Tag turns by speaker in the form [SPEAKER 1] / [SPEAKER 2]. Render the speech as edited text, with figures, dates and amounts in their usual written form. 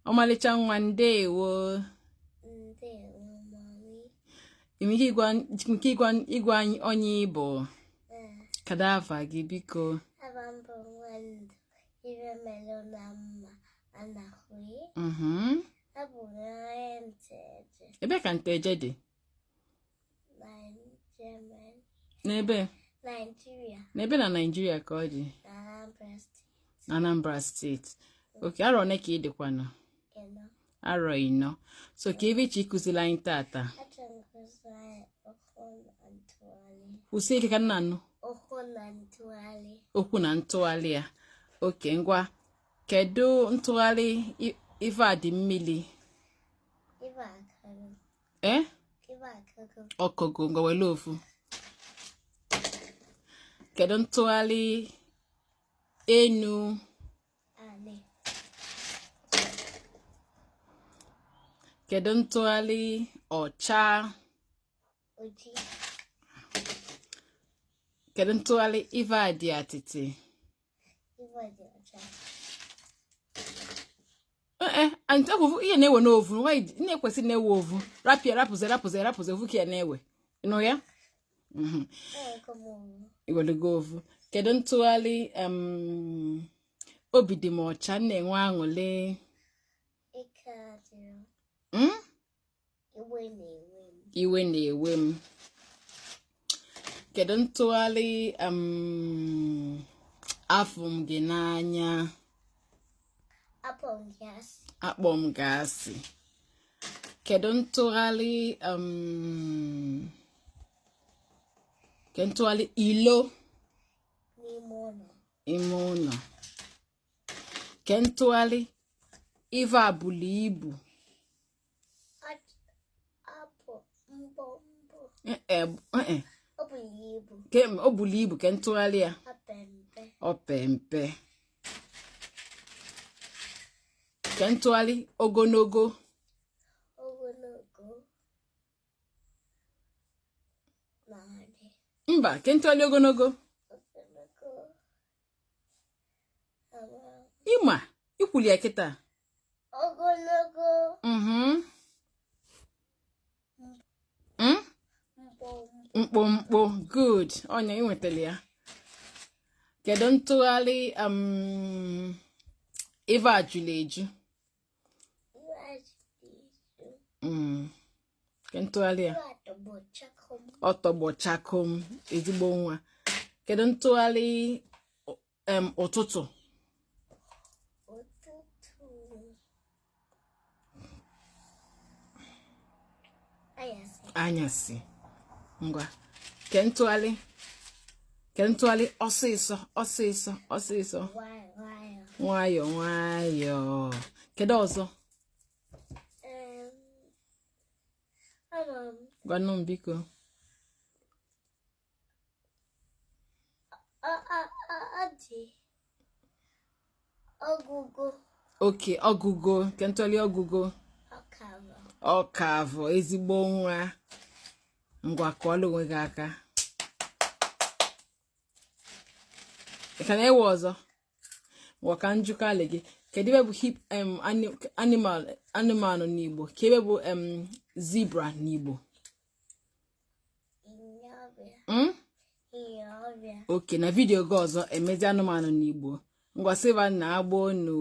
[SPEAKER 1] Ọmalịcha nwa, ndewo.
[SPEAKER 2] Ndewo, mommy.
[SPEAKER 1] Ị nwere ike ịgwa anyị onye ị bụ?
[SPEAKER 2] Ee.
[SPEAKER 1] Kedu afa gị, biko?
[SPEAKER 2] Afa m bụ Nwendụ Ibemelụ na mma Anahụi. Abụ m onye Nteje.
[SPEAKER 1] Ebe ka Nteje dị?
[SPEAKER 2] Naijiria.
[SPEAKER 1] N'ebe?
[SPEAKER 2] Naijiria.
[SPEAKER 1] N'ebe na Naijiria ka ọ dị?
[SPEAKER 2] Na Anambra Steeti.
[SPEAKER 1] Na Anambra Steeti. Okay, arọ one ka ị dịkwanụ?
[SPEAKER 2] 4.
[SPEAKER 1] Arọ 4. So kee ife ị chọ ịkụzili anyị tata?
[SPEAKER 2] Achọrọ m ịkụziri anyị okwu na ntụgharị.
[SPEAKER 1] Kwụsie ike ka m na-anụ.
[SPEAKER 2] Okwu na ntụgharị.
[SPEAKER 1] Okwu na ntụgharị ya. Okay, ngwa, kedu ntụgharị ife a dị mmili?
[SPEAKER 2] Ife akago.
[SPEAKER 1] Ee?
[SPEAKER 2] Ife akago.
[SPEAKER 1] Ọkọgo. Ngwa, wele ofu. Kedu ntụgharị enu?
[SPEAKER 2] Anị.
[SPEAKER 1] Kedu ntụgharị ọcha?
[SPEAKER 2] Oji.
[SPEAKER 1] Kedu ntụgharị ife a dị atịtị?
[SPEAKER 2] Ife a dị ọcha.
[SPEAKER 1] Ee, ihe na-ewe n'ovu na-ekwesị na-ewe ovu. Rapịa, rapụzi, rapụzi, rapụzi. Ovu ka ya na-ewe. Ịnụ ya? I welego ovu. Kedu ntụgharị obi dị m ọcha, m na-enwe aṅụlị? Hmm? Iwe na-ewe m. Kedu ntụgharị afụ m gị n'anya? Akpọ m gị asị. Kedu ntụgharị ke ntụgharị ilo? Ime ụlọ. Ke ntụgharị ife a bulu ibu? O bulu ibu. Ke ntụgharị ya? O pe mpe. Ke ntụgharị ogologo?
[SPEAKER 2] Ogologo.
[SPEAKER 1] Mba, ke ntụgharị ogologo? Ịma ikwuli ya kịta.
[SPEAKER 2] Ogologo.
[SPEAKER 1] Mkpụmkpụ. Good. Onye ị nwetara ya. Kedu ntụgharị ife a jụrụ eju? Ke ntụgharị ya? Ọ tọgbọ chakom. Ezigbo nwa. Kedu ntụgharị ụtụtụ?
[SPEAKER 2] Ụtụtụ.
[SPEAKER 1] Anyasị. Ngwa, ke ntụgharị, ke ntụgharị ọsịsọ, ọsịsọ, ọsịsọ? Nwayọọ nwayọọ. Kedu ọzọ? Gwanụ m, biko.
[SPEAKER 2] Ọgụgụ.
[SPEAKER 1] Okay, ọgụgụ. Ke ntụgharị ọgụgụ? Ọkavọ. Ezigbo nwa. Ngwa, kụọla onwe gị aka. Ị ka na-ewe ọzọ? Ngwa, ka m jụkalị gị, kedu ife bụ hip animal, anụmanụ n'Igbo? Kee ife bụ zebra n'Igbo? Okay, na vidiyo gị ọzọ emezi anụmanụ n'Igbo. Ngwa, sị va na agbonu.